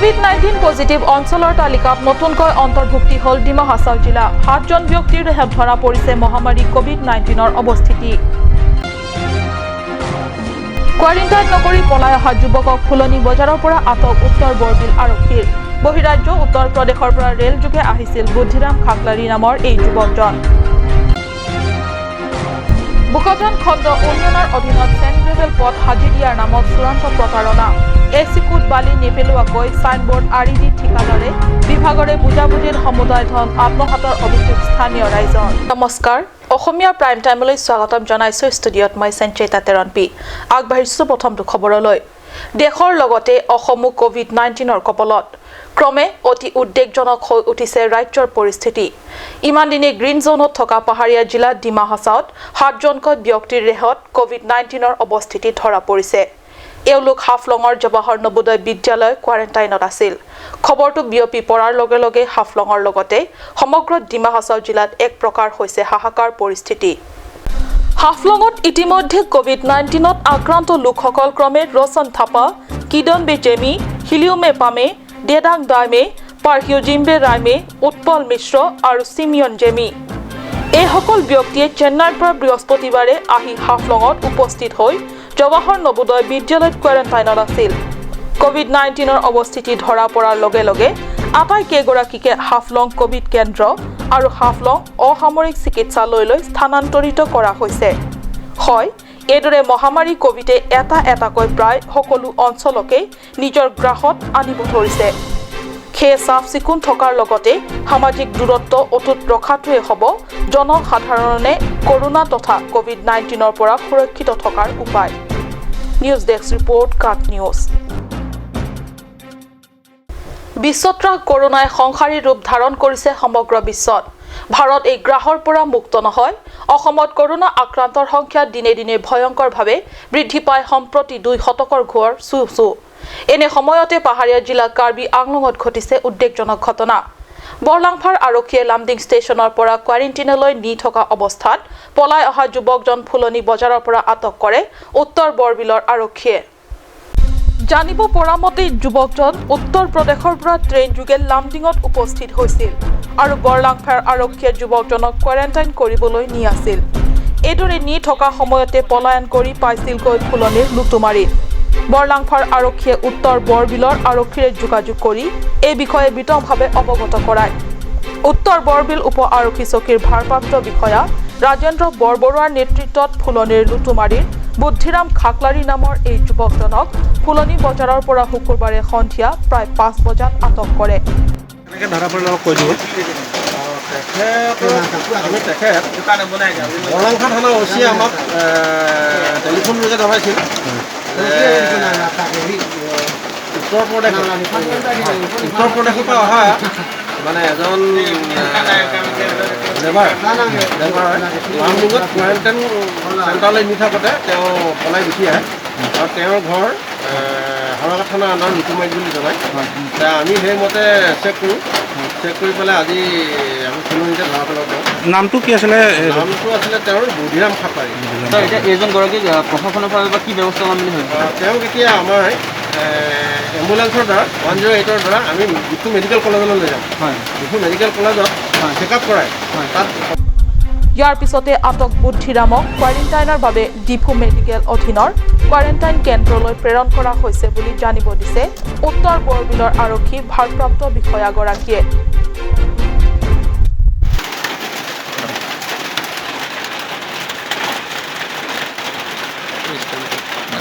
COVID-19 positive অঞ্চলৰ তালিকাত নতুনকৈ অন্তৰ্ভুক্তি হ'ল ডিমা হাছাও জিলা। 7জন ব্যক্তিৰ দেহত ধৰা পৰিছে মহামাৰী কোভিড-19ৰ অৱস্থিতি। কোৱাৰেণ্টাইন নকৰি পলাই অহা যুৱকক ফুলনি বজাৰৰ পৰা আটক উত্তৰ বৰবিল আৰক্ষীৰ। বহিৰাজ্য উত্তৰ প্ৰদেশৰ পৰা ৰেলযোগে আহিছিল বুদ্ধিৰাম খাকলাৰী নামৰ এই যুৱকজন। বোকাজান খণ্ড উন্নয়নৰ অধীনত চেণ্ড গ্ৰেভেল পথ সাজি দিয়াৰ নামত চূড়ান্ত প্ৰতাৰণা। এচিকুট বালি নেপেলোৱাকৈ চাইনবোৰ্ড আঁৰি দি ঠিকাদাৰে বিভাগৰে বুজাবুজিৰ সমুদায় ধন আত্মসাতৰ অভিযোগ স্থানীয় ৰাইজৰ। নমস্কাৰ, অসমীয়া প্ৰাইম টাইমলৈ স্বাগতম জনাইছো। ষ্টুডিঅ'ত মই সঞ্চয়িতা তেৰণপি। আগবাঢ়িছো প্ৰথমটো খবৰলৈ। দেশৰ লগতে অসমো কোভিড-19ৰ কবলত। ক্ৰমে অতি উদ্বেগজনক হৈ উঠিছে ৰাজ্যৰ পৰিস্থিতি। ইমান দিনে গ্ৰীণ জ'নত থকা পাহাৰীয়া জিলা ডিমা হাছাওত 7জনকৈ ব্যক্তিৰ দেহত কোভিড-19ৰ অৱস্থিতি ধৰা পৰিছে। এওঁলোক হাফলঙৰ জৱাহৰ নৱোদয় বিদ্যালয় কোৱাৰেণ্টাইনত আছিল। খবৰটো বিয়পি পৰাৰ লগে লগে হাফলঙৰ লগতে সমগ্ৰ ডিমা হাছাও জিলাত এক প্ৰকাৰ হৈছে হাহাকাৰ পৰিস্থিতি। হাফলঙত ইতিমধ্যে কোভিড-19ত আক্ৰান্ত লোকসকল ক্ৰমে ৰোশন থাপা, কিদন বে জেমি, হিলিউমে পামে, দেদাং দাইমে, পাৰহিউজিম্বে ৰাইমে, উৎপল মিশ্ৰ আৰু চিমিয়ন জেমি। এইসকল ব্যক্তিয়ে চেন্নাইৰ পৰা বৃহস্পতিবাৰে আহি হাফলঙত উপস্থিত হৈ জৱাহৰ নৱোদয় বিদ্যালয়ত কোৱাৰেণ্টাইনত আছিল। কোভিড-19ৰ অৱস্থিতি ধৰা পৰাৰ লগে লগে আটাইকেইগৰাকীকে হাফলং কোভিড কেন্দ্ৰ আৰু হাফলং অসামৰিক চিকিৎসালয়লৈ স্থানান্তৰিত কৰা হৈছে। হয়, এইদৰে মহামাৰী কোভিডে এটা এটাকৈ প্ৰায় সকলো অঞ্চলকে নিজৰ গ্ৰাসত আনিব ধৰিছে। সেয়ে চাফ চিকুণ থকাৰ লগতে সামাজিক দূৰত্ব অটুট ৰখাটোৱে হ'ব জনসাধাৰণে কৰোণা তথা কোভিড-19ৰ পৰা সুৰক্ষিত থকাৰ উপায়। নিউজ ডেস্ক ৰিপৰ্ট, কাট নিউজ। বিশ্বত্ৰাস কৰোণাই সংহাৰী ৰূপ ধাৰণ কৰিছে সমগ্ৰ বিশ্বত। ভাৰত এই গ্ৰাহৰ পৰা মুক্ত নহয়। অসমত কৰোণা আক্ৰান্তৰ সংখ্যা দিনে দিনে ভয়ংকৰভাৱে বৃদ্ধি পাই সম্প্ৰতি 2 শতকৰ ঘোৰ চু চু। এনে সময়তে পাহাৰীয়া জিলা কাৰ্বি আংলঙত ঘটিছে উদ্বেগজনক ঘটনা। বৰলাংফাৰ আৰক্ষীয়ে লামডিং ষ্টেচনৰ পৰা কোৱাৰেণ্টাইনলৈ নি থকা অৱস্থাত পলাই অহা যুৱকজন ফুলনি বজাৰৰ পৰা আটক কৰে উত্তৰ বৰবিলৰ আৰক্ষীয়ে। জানিব পৰা মতে যুৱকজন উত্তৰ প্ৰদেশৰ পৰা ট্ৰেইনযোগে লামডিঙত উপস্থিত হৈছিল আৰু বৰলাংফাৰ আৰক্ষীয়ে যুৱকজনক কোৱাৰেণ্টাইন কৰিবলৈ নি আছিল। এইদৰে নি থকা সময়তে পলায়ন কৰি পাইছিলগৈ ফুলনিৰ লুটুমাৰীত। বৰলাংফাৰ আৰক্ষীয়ে উত্তৰ বৰবিলৰ আৰক্ষীৰে যোগাযোগ কৰি এই বিষয়ে বিতংভাৱে অৱগত কৰায়। উত্তৰ বৰবিল উপ আৰক্ষী চকীৰ ভাৰপ্ৰাপ্ত বিষয়া ৰাজেন্দ্ৰ বৰবৰুৱাৰ নেতৃত্বত ফুলনিৰ লুটুমাৰীৰ বুদ্ধিৰাম খাকলাৰী নামৰ এই যুৱকজনক ফুলনি বজাৰৰ পৰা শুকুৰবাৰে সন্ধিয়া প্ৰায় 5 বজাত আটক কৰে। ধৰা পৰিলে কৈ দিব। তেখেত বৰলাংফা থানা অ' চিয়ে আমাক টেলিফোন যোগে জনাইছিল, উত্তৰ প্ৰদেশৰ পৰা অহা মানে এজন লেবাৰ লামডিঙত কোৱাৰেণ্টাইন চেণ্টাৰলৈ নি থাকোঁতে তেওঁ পলাই গুচি আহে আৰু তেওঁৰ ঘৰ হাওৰাঘাট থানাৰ আণ্ডাৰ লুটুমাৰীত বুলি জনায়। আমি সেইমতে চেক কৰোঁ। চেক কৰি পেলাই আজি আমি ফুলনিতে ধৰা পেলাব পাৰোঁ। নামটো কি আছিলে? নামটো আছিলে তেওঁৰ বুদ্ধিৰাম খাপাৰী। ছাৰ, এতিয়া এইজন গৰাকীক প্ৰশাসনৰ ফালৰ পৰা কি ব্যৱস্থা ল'ম বুলি ভাবিছে? তেওঁক এতিয়া আমাৰ এম্বুলেঞ্চৰ দ্বাৰা, 108ৰ দ্বাৰা আমি ডিফু মেডিকেল কলেজলৈ লৈ যাম। ডিফু মেডিকেল কলেজত চেক আপ কৰাই তাত ইয়াৰ পিছতে আটক বুদ্ধিৰামক কোৱাৰেণ্টাইনৰ বাবে ডিফু মেডিকেল অধীনৰ কোৱাৰেণ্টাইন কেন্দ্ৰলৈ প্ৰেৰণ কৰা হৈছে বুলি জানিব দিছে উত্তৰ বৰবিলৰ আৰক্ষী ভাৰপ্ৰাপ্ত বিষয়াগৰাকীয়ে।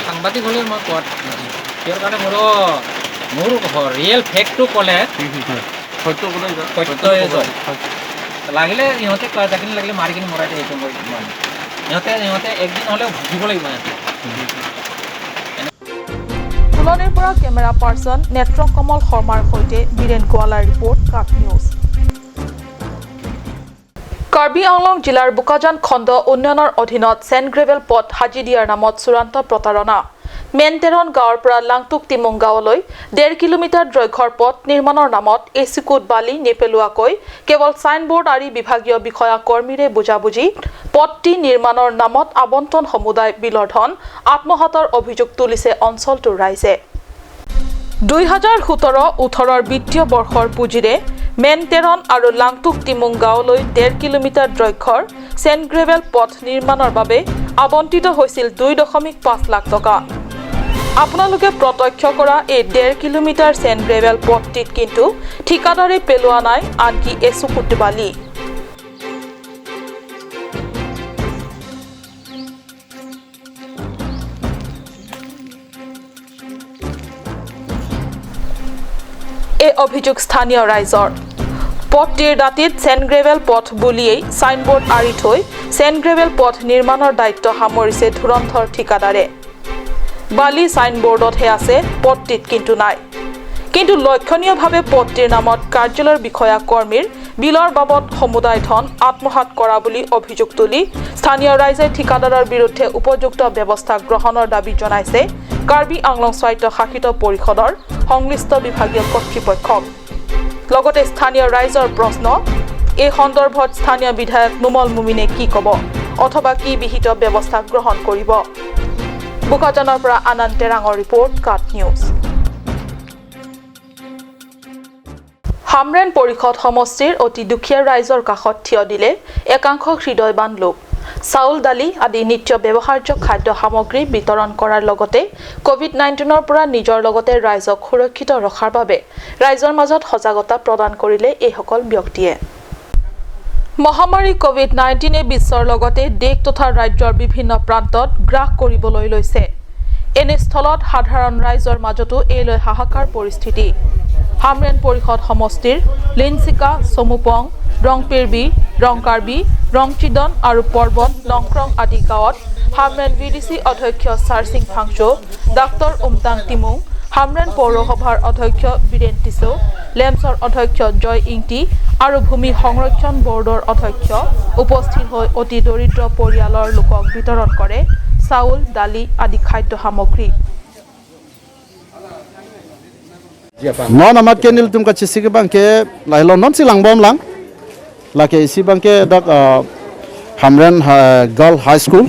সাংবাদিক হ'লেও মই কোৱাত কিহৰ কাৰণে মোৰ ৰিয়েল ফেক্টটো ক'লে সত্যই জয়। লাগিলে ইহঁতে যাখিনি লাগিলে মাৰি কিনি মৰাই দিয়ে, সেইটো মই মানে ইহঁতে একদিন হ'লেও ভুগিব লাগিব ইহঁতে। ফুলনিৰ পৰা কেমেৰা পাৰ্চন নেত্ৰ কমল শৰ্মাৰ সৈতে বীৰেণ গোৱালাৰ ৰিপৰ্ট, কাট নিউজ। কাৰ্বি আংলং জিলাৰ বোকাজান খণ্ড উন্নয়নৰ অধীনত চেণ্ড গ্ৰেভেল পথ সাজি দিয়াৰ নামত চূড়ান্ত প্ৰতাৰণা। মেনটেৰন গাঁৱৰ পৰা লাংটুক টিমুং গাঁৱলৈ 1.5 কিলোমিটাৰ দৈৰ্ঘ্যৰ পথ নিৰ্মাণৰ নামত এচিকুট বালি নেপেলোৱাকৈ কেৱল চাইনবোৰ্ড আঁৰি বিভাগীয় বিষয়া কৰ্মীৰে বুজাবুজি পথটি নিৰ্মাণৰ নামত আবণ্টন সমুদায় বিলৰ ধন আত্মসাতৰ অভিযোগ তুলিছে অঞ্চলটোৰ ৰাইজে। 2017-18 বিত্তীয় বৰ্ষৰ পুঁজিৰে মেনটেৰন আৰু লাংটুক টিমুং গাঁৱলৈ 1.5 কিলোমিটাৰ দৈৰ্ঘ্যৰ চেণ্ড গ্ৰেভেল পথ নিৰ্মাণৰ বাবে আবণ্টিত হৈছিল 2.5 লাখ টকা। আপোনালোকে প্ৰত্যক্ষ কৰা এই 1.5 কিলোমিটাৰ চেণ্ড গ্ৰেভেল পথটিত কিন্তু ঠিকাদাৰে পেলোৱা নাই আনকি এচুকুট বালি। এই অভিযোগ স্থানীয় ৰাইজৰ। পথটিৰ দাঁতিত চেণ্ড গ্ৰেভেল পথ বুলিয়েই চাইনবোৰ্ড আঁৰি থৈ চেণ্ড গ্ৰেভেল পথ নিৰ্মাণৰ দায়িত্ব সামৰিছে ধুৰন্ধৰ ঠিকাদাৰে। বালি চাইনবোৰ্ডতহে আছে, পথটিত কিন্তু নাই। কিন্তু লক্ষণীয়ভাৱে পথটিৰ নামত কাৰ্যালয়ৰ বিষয়া কৰ্মীৰ বিলৰ বাবদ সমুদায় ধন আত্মসাৎ কৰা বুলি অভিযোগ তুলি স্থানীয় ৰাইজে ঠিকাদাৰৰ বিৰুদ্ধে উপযুক্ত ব্যৱস্থা গ্ৰহণৰ দাবী জনাইছে কাৰ্বি আংলং স্বায়ত্তশাসিত পৰিষদৰ সংশ্লিষ্ট বিভাগীয় কৰ্তৃপক্ষক। লগতে স্থানীয় ৰাইজৰ প্ৰশ্ন, এই সন্দৰ্ভত স্থানীয় বিধায়ক নোমল মুমিনে কি ক'ব অথবা কি বিহিত ব্যৱস্থা গ্ৰহণ কৰিব। বোকাজানৰ পৰা আনন্দ তেৰাঙৰ ৰিপৰ্ট, কাট নিউজ। হামৰেন পৰিষদ সমষ্টিৰ অতি দুখীয়া ৰাইজৰ কাষত থিয় দিলে একাংশ হৃদয়বান লোক। চাউল, দালি আদি নিত্য ব্যৱহাৰ্য খাদ্য সামগ্ৰী বিতৰণ কৰাৰ লগতে কোভিড-19ৰ পৰা নিজৰ লগতে ৰাইজক সুৰক্ষিত ৰখাৰ বাবে ৰাইজৰ মাজত সজাগতা প্ৰদান কৰিলে এইসকল ব্যক্তিয়ে। মহামাৰী কোভিড-19 বিশ্বৰ লগতে দেশ তথা ৰাজ্যৰ বিভিন্ন প্ৰান্তত গ্ৰাস কৰিবলৈ লৈছে। এনেস্থলত সাধাৰণ ৰাইজৰ মাজতো এই লৈ হাহাকাৰ পৰিস্থিতি। হামৰেন পৰিষদ সমষ্টিৰ লিনচিকা, চমুপং, ৰংপিৰবি, ৰংকাৰ্বি, ৰংচিদন আৰু পৰ্বত নংক্ৰং আদি গাঁৱত হামৰেন ভিডিচি অধ্যক্ষ চাৰসিং ফাংচো, ডাক্তৰ উমতাং টিমুং, হামৰেন পৌৰসভাৰ অধ্যক্ষ বীৰেন টিছো, লেমছৰ অধ্যক্ষ জয় ইংটি আৰু ভূমি সংৰক্ষণ বৰ্ডৰ অধ্যক্ষ উপস্থিত হৈ অতি দৰিদ্ৰ পৰিয়ালৰ লোকক বিতৰণ কৰে চাউল, দালি আদি খাদ্য সামগ্ৰী। Non amat kenil tum ka chisi ke bangke lailo non silang bom lang lake isi bangke dak Hamren Girl High School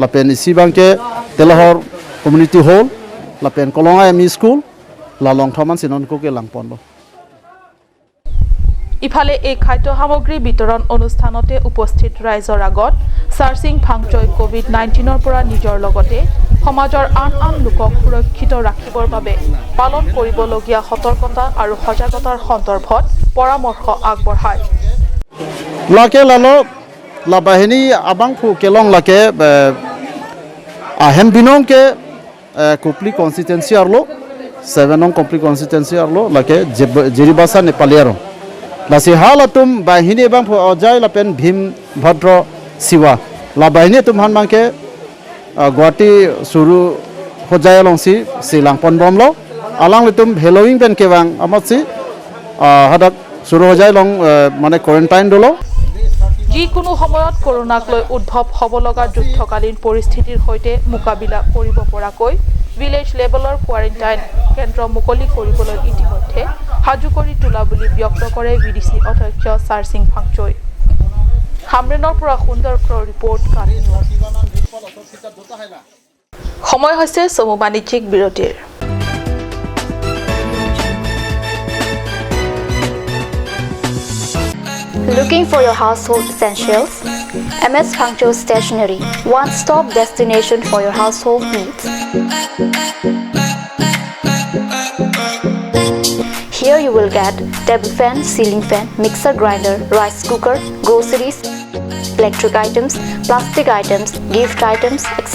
lapen isi bangke Telahor Community Hall lapen Kolonga ME School la long thoman sinon ko ke lang pon lo। ইফালে এই খাদ্য সামগ্ৰী বিতৰণ অনুষ্ঠানতে উপস্থিত ৰাইজৰ আগত চাৰসিং ফাংচই কোভিড-19ৰ পৰা নিজৰ লগতে সমাজৰ আন আন লোকক সুৰক্ষিত ৰাখিবৰ বাবে পালন কৰিবলগীয়া সতৰ্কতা আৰু সজাগতাৰ সন্দৰ্ভত পৰামৰ্শ আগবঢ়ায়। লাকে লালো লা বাহিনী আবাং ফু কেলং লাকে আহেম বিনং কে কোপলি কনস্টিটেন্সি আরলো সেভেনং কোপলি কনস্টিটেন্সি আরলো লাকে জিরিবাসা নেপালিয়ারো lasi halatum bahini bang phu ojai lapen Bhim Bhadra Siwa la bahini tum han mangke Guwahati suru hojai longsi silang pon bom lo alang litum halloween pen kewang amatsi hadak suru hojai long মানে quarantine dolo। যিকোনো সময়ত কৰোণাক লৈ উদ্ভৱ হ'ব লগা যুদ্ধকালীন পৰিস্থিতিৰ সৈতে মোকাবিলা কৰিব পৰাকৈ ভিলেজ লেভেলৰ কোৱাৰেণ্টাইন কেন্দ্ৰ মুকলি কৰিবলৈ ইতিমধ্যে সাজু কৰি তোলা বুলি ব্যক্ত কৰে ভিডিচি অধ্যক্ষ চাৰসিং ফাংচই। হামৰেনৰ পৰা সুন্দৰ ক্ৰ ৰিপৰ্ট, কাট নিউজ। সময় হৈছে চমু বাণিজ্যিক বিৰতিৰ। Looking for your household essentials? MS Phangcho Stationery, one-stop destination for your household needs. Here you will get table fan, ceiling fan, mixer grinder, rice cooker, groceries, electric items, plastic items, gift items, etc.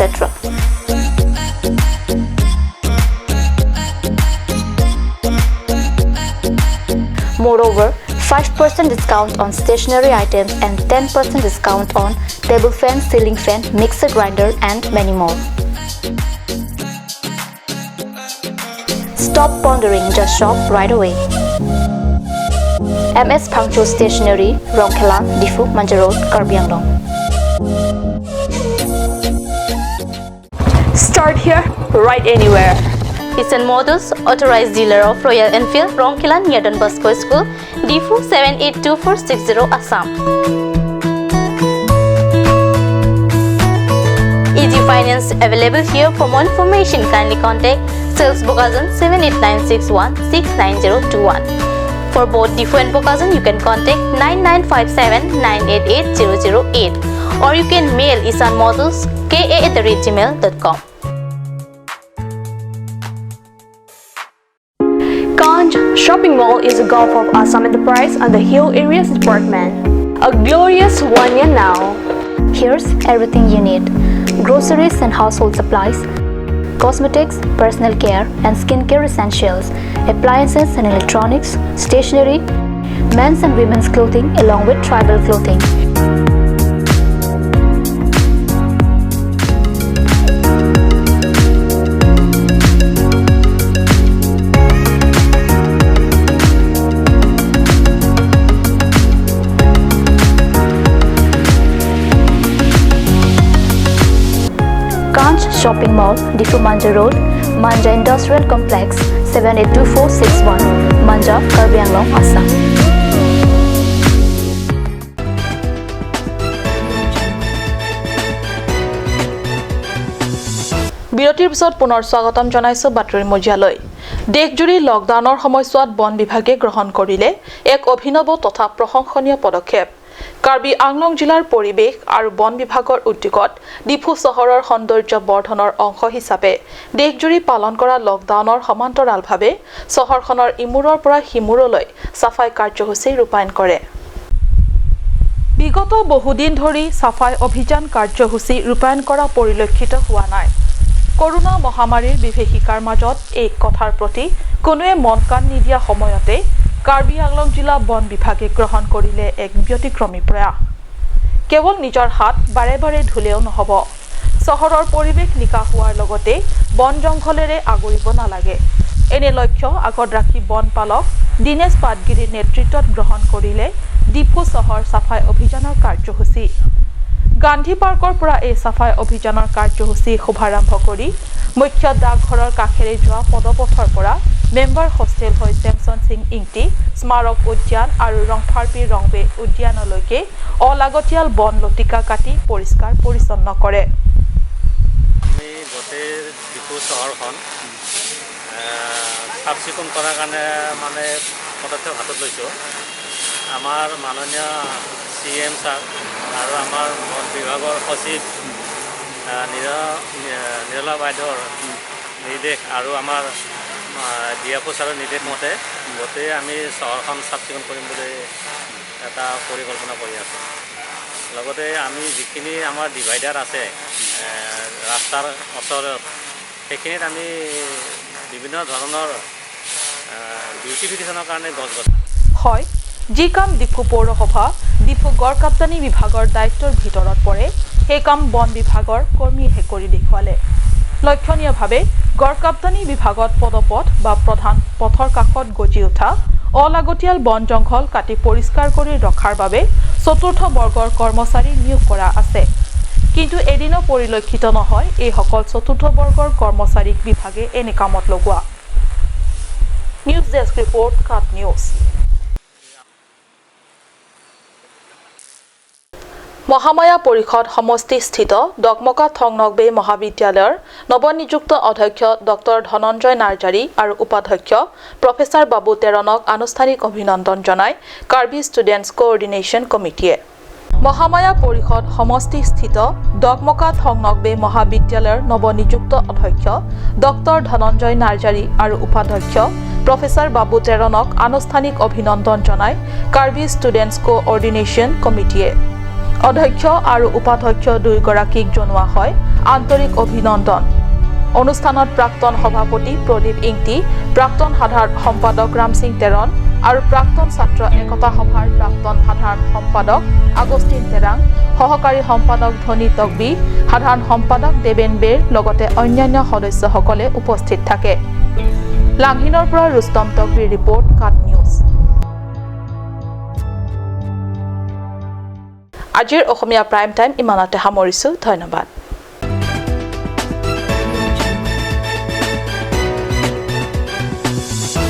Moreover, 5% discount on stationery items and 10% discount on table fan, ceiling fan, mixer grinder and many more. Stop pondering, just shop right away. MS Phangcho Stationery, Rongkhelan, Diphu, Manja Road, Karbi Anglong. Start here, right anywhere. Eastern Motors, authorized dealer of Royal Enfield, Rongkhelan, near Don Bosco School, Diphu 782460, Assam. Easy Finance available here. For more information, kindly contact Sales Bokajan 78961 69021. For both Diphu and Bokajan, you can contact 9957 988 008 or you can mail isanmodelska@gmail.com. Kanj Shopping Mall is a Gulf of Assam enterprise and the Hill Areas Department. A glorious 1 year now. Here's everything you need: groceries and household supplies, cosmetics, personal care and skincare essentials, appliances and electronics, stationery, men's and women's clothing along with tribal clothing. Kanch Shopping Mall, Diphu Manja Road, Manja Industrial Complex, 782461, Manja, Karbi Anglong, Assam. বিৰতিৰ পিছত পুনৰ স্বাগতম জনাইছো বাতৰি মজিয়ালৈ। দেশজুৰি লকডাউনৰ সময়ছোৱাত বন বিভাগে গ্ৰহণ কৰিলে এক অভিনৱ তথা প্ৰশংসনীয় পদক্ষেপ। কাৰ্বি আংলং জিলাৰ পৰিৱেশ আৰু বন বিভাগৰ উদ্যোগত ডিফু চহৰৰ সৌন্দৰ্য বৰ্ধনৰ অংশ হিচাপে দেশজুৰি পালন কৰা লকডাউনৰ সমান্তৰালভাৱে চহৰখনৰ ইমূৰৰ পৰা সিমূৰলৈ চাফাই কাৰ্যসূচী ৰূপায়ণ কৰে। বিগত বহুদিন ধৰি চাফাই অভিযান কাৰ্যসূচী ৰূপায়ণ কৰা পৰিলক্ষিত হোৱা নাই। কৰোনা মহামাৰীৰ বিভীষিকাৰ মাজত এই কথাৰ প্ৰতি কোনোৱে মন কাণ নিদিয়া সময়তে কাৰ্বি আংলং জিলা বন বিভাগে গ্ৰহণ কৰিলে এক ব্যতিক্ৰমী প্ৰয়াস। কেৱল নিজৰ হাত বাৰে বাৰে ধুলেও নহ'ব, চহৰৰ পৰিৱেশ নিকা হোৱাৰ লগতে বন জংঘলেৰে আগুৰিব নালাগে। এনে লক্ষ্য আগত ৰাখি বন পালক দীনেশ পাটগিৰিৰ নেতৃত্বত গ্ৰহণ কৰিলে ডিফু চহৰ চাফাই অভিযানৰ কাৰ্যসূচী। গান্ধী পাৰ্কৰ পৰা এই চাফাই অভিযানৰ কাৰ্যসূচী শুভাৰম্ভ কৰি মুখ্য ডাকঘৰৰ কাষেৰে যোৱা পদপথৰ পৰা মেম্বাৰ হোষ্টেল হৈ চেমছন সিং ইংটি স্মাৰক উদ্যান আৰু ৰংফাৰপি ৰংবে উদ্যানলৈকে অলাগতিয়াল বন লতিকা কাটি পৰিষ্কাৰ পৰিচ্ছন্ন কৰে। আমি গোটেই ডিফু চহৰখন চাফ চিকুণ কৰাৰ কাৰণে মানে পদক্ষেপ হাতত লৈছোঁ। আমাৰ মাননীয় চি এম ছাৰ আৰু আমাৰ বন বিভাগৰ সচিব নিৰলা বাইদেউৰ নিৰ্দেশ আৰু আমাৰ ডি এফ অ' ছাৰৰ নিৰ্দেশ মতে গোটেই আমি চহৰখন চাফ চিকুণ কৰিম বুলি এটা পৰিকল্পনা কৰি আছোঁ। লগতে আমি যিখিনি আমাৰ ডিভাইডাৰ আছে ৰাস্তাৰ ওচৰত, সেইখিনিত আমি বিভিন্ন ধৰণৰ বিউটিফিকেশ্যনৰ কাৰণে গছ গছনি হয়। যি কাম ডিফু পৌৰসভা, ডিফু গড়কাপ্তানি বিভাগৰ দায়িত্বৰ ভিতৰত পৰে, সেই কাম বন বিভাগৰ কৰ্মীয়েহে কৰি দেখুৱালে। লক্ষণীয়ভাৱে গড়কাপ্তানি বিভাগত পদপথ বা প্ৰধান পথৰ কাষত গজি উঠা অলাগতিয়াল বন জংঘল কাটি পৰিষ্কাৰ কৰি ৰখাৰ বাবে চতুৰ্থ বৰ্গৰ কৰ্মচাৰী নিয়োগ কৰা আছে। কিন্তু এদিনো পৰিলক্ষিত নহয় এইসকল চতুৰ্থ বৰ্গৰ কৰ্মচাৰীক বিভাগে এনে কামত লগোৱা। নিউজ ডেস্ক ৰিপৰ্ট, কাট নিউজ। মহামায়া পৰিষদ সমষ্টিস্থিত ডকমকা থংনকবে মহাবিদ্যালয়ৰ নৱনিযুক্ত অধ্যক্ষ ডক্টৰ ধনঞ্জয় নাৰ্জাৰী আৰু উপাধ্যক্ষ প্ৰফেচাৰ বাবু তেৰণক আনুষ্ঠানিক অভিনন্দন জনাই কাৰ্বি ষ্টুডেণ্টছ কোঅৰ্ডিনেশ্যন কমিটিয়ে। মহামায়া পৰিষদ সমষ্টিস্থিত ডকমকা থংনকবে মহাবিদ্যালয়ৰ নৱনিযুক্ত অধ্যক্ষ ডক্টৰ ধনঞ্জয় নাৰ্জাৰী আৰু উপাধ্যক্ষ প্ৰফেচাৰ বাবু তেৰণক আনুষ্ঠানিক অভিনন্দন জনাই কাৰ্বি ষ্টুডেণ্টছ কোঅৰ্ডিনেশ্যন কমিটিয়ে। অধ্যক্ষ আৰু উপাধ্যক্ষ দুয়োগৰাকীক জনোৱা হয় আন্তৰিক অভিনন্দন। অনুষ্ঠানত প্ৰাক্তন সভাপতি প্ৰদীপ ইংটি, প্ৰাক্তন সাধাৰণ সম্পাদক ৰামসিং তেৰণ আৰু প্ৰাক্তন ছাত্ৰ একতা সভাৰ প্ৰাক্তন সাধাৰণ সম্পাদক আগষ্টিন তেৰাং, সহকাৰী সম্পাদক ধনী তকবি, সাধাৰণ সম্পাদক দেৱেন বেৰ লগতে অন্যান্য সদস্যসকলে উপস্থিত থাকে। লাংহিনৰ পৰা ৰুস্তম তকবিৰ ৰিপৰ্ট, কাট নিউজ। আজিৰ অসমীয়া প্ৰাইম টাইম ইমানতে সামৰিছোঁ। ধন্যবাদ।